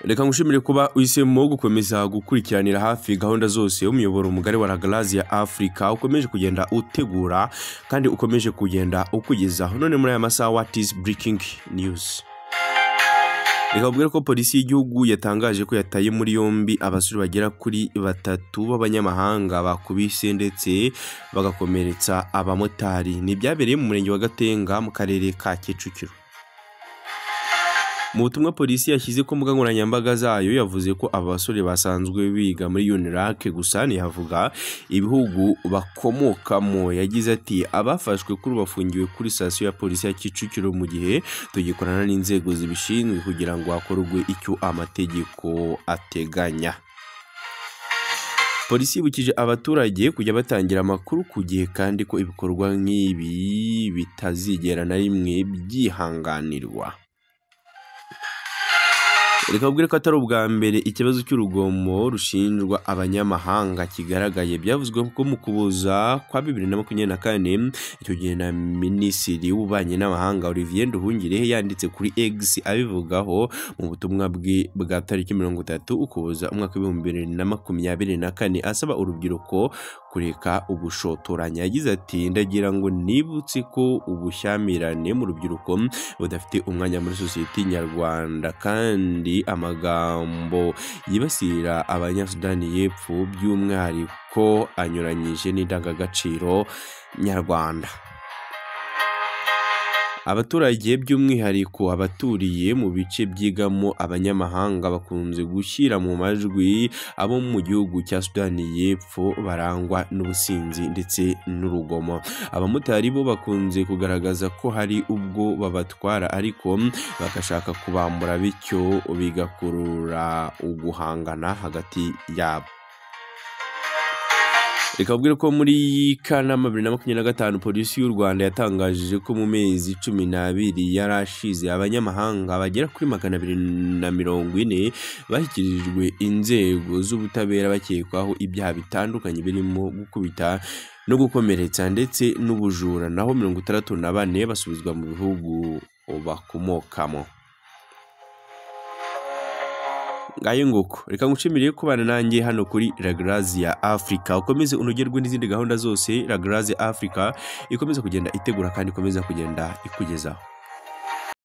Reka ngushimire kuba uhisemo gukomeza gukurikiranira hafi gahunda zose umuyoboro mugari wa Ragrazia Africa ukomeje kugenda utegura kandi ukomeje kugenda ukugezaho. None muri aya masaha, what is breaking news? Reka kubwira ko polisi y'igihugu yatangaje ko yataye muri yombi abasore bagera kuri batatu b'abanyamahanga bakubise ndetse bagakomeretsa abamotari. Ni ibyabereye mu murenge wa Gatenga mu karere ka Kicukiro. Mu butumwa polisi yashyize ku mbuga nkoranyambaga zayo, yavuze ko aba basore basanzwe biga muri UNILAK, gusa ntiyavuga ibihugu bakomokamo. Yagize ati: "Abafashwe kuri ubu bafungiwe kuri sitasiyo ya polisi ya Kicukiro mu gihe tugikorana n'inzego zibishinzwe kugira ngo hakorwe icyo amategeko ateganya." Polisi yibukije abaturage kujya batangira amakuru ku gihe, kandi ko ibikorwa nk'ibi bitazigera na rimwe byihanganirwa. Reka babwire ko atari ubwa mbere ikibazo cy'urugomo rushinjwa abanyamahanga kigaragaye. Byavuzwe ko mu Kuboza kwa 2024, icyo gihe na Minisitiri w'Ububanyi n'Amahanga Olivier Nduhungirehe yanditse kuri X abivugaho mu butumwa bwe bwa tariki 30 Ukuboza umwaka w'2024, asaba urubyiruko kureka ubushotoranyi. Yagize ati: "Ndagira ngo nibutse ko ubushyamirane mu rubyiruko budafite umwanya muri sosiyete nyarwanda, kandi amagambo yibasira Abanyasudani y'Epfo by'umwihariko anyuranyije n'indangagaciro nyarwanda." Abaturage, by'umwihariko abaturiye mu bice byigamo abanyamahanga, bakunze gushyira mu majwi abo mu gihugu cya Sudani y'Epfo barangwa n'ubusinzi ndetse n'urugomo. Abamotari bo bakunze kugaragaza ko hari ubwo babatwara ariko bagashaka kubambura, bityo bigakurura uguhangana hagati yabo. Reka babwire ko muri Kanama 2025, polisi y'u Rwanda yatangaje ko mu mezi 12 yari ashize abanyamahanga bagera kuri 240 bashyikirijwe inzego z'ubutabera bakekwaho ibyaha bitandukanye birimo gukubita no gukomeretsa ndetse n'ubujura, naho 64 basubizwa mu bihugu bakomokamo. Ngayo nguko, reka ngushimire kubana nanjye hano kuri Ragrazia Africa. Ukomeze unogerwe n'izindi gahunda zose Ragrazia Africa ikomeza kugenda itegura kandi ikomeza kugenda ikugezaho.